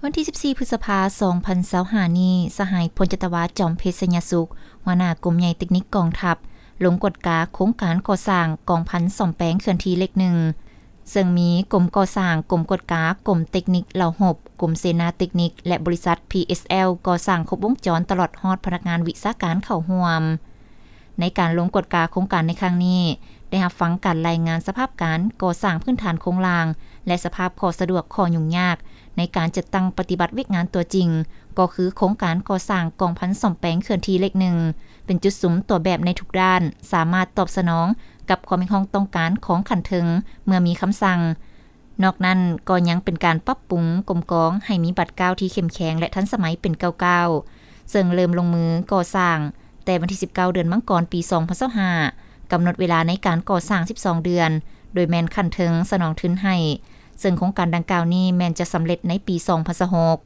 ວັນທີສິບສີ່ ພຶດສະພາ ສອງພັນຊາວຫ້າ ນີ້ ສະຫາຍ ພົນຈັດຕະວາ ຈອມເພັດ ໄຊຍະສຸກ ຫົວໜ້າກົມໃຫຍ່ເຕັກນິກກອງທັບ ລົງກວດກາໂຄງການກໍ່ສ້າງກອງພັນສ້ອມແປງເຂື່ອນທີ່ເລກໜຶ່ງ ເຊິ່ງມີກົມກໍ່ສ້າງ, ກົມກວດກາ, ກົມເຕັກນິກເຫຼົ່າຮົບ, ກົມເສນາເຕັກນິກ ແລະ ບໍລິສັດ ພີເອສແອລ ກໍ່ສ້າງຄົບວົງຈອນ ຕະຫຼອດຮອດພະນັກງານວິຊາການເຂົ້າຮ່ວມ. ໃນການລົງກວດກາໂຄງການໃນຄັ້ງນີ້ ໄດ້ຮັບຟັງການລາຍງານສະພາບການກໍ່ສ້າງພື້ນຖານໂຄງລ່າງ ແລະ ສະພາບຂໍ້ສະດວກ, ຂໍ້ຫຍຸ້ງຍາກໃນການຈັດຕັ້ງປະຕິບັດວຽກງານຕົວຈິງ, ກໍຄືໂຄງການກໍ່ສ້າງກອງພັນສ້ອມແປງເຂື່ອນທີ່ເລກໜຶ່ງ ເປັນຈຸດສຸມຕົວແບບໃນທຸກດ້ານ, ສາມາດຕອບສະໜອງກັບຄວາມຮຽກຮ້ອງຕ້ອງການຂອງຂັ້ນເທິງເມື່ອມີຄຳສັ່ງ. ນອກນັ້ນກໍຍັງເປັນການປັບປຸງກົມກອງໃຫ້ມີບາດກ້າວທີ່ເຂັ້ມແຂງ ແລະ ທັນສະໄໝເປັນກ້າວໆ ເຊິ່ງເລີ່ມລົງມືກໍ່ສ້າງແຕ່ວັນທີສິບເກົ້າ ເດືອນມັງກອນ ປີສອງພັນຊາວຫ້າ ກຳນົດເວລາໃນການກໍ່ສ້າງສິບສອງເດືອນ ໂດຍແມ່ນຂັ້ນເທິງສະໜອງທຶນໃຫ້ ເຊິ່ງໂຄງການດັ່ງກ່າວນີ້ແມ່ນຈະສຳເລັດໃນປີສອງພັນຊາວຫົກ.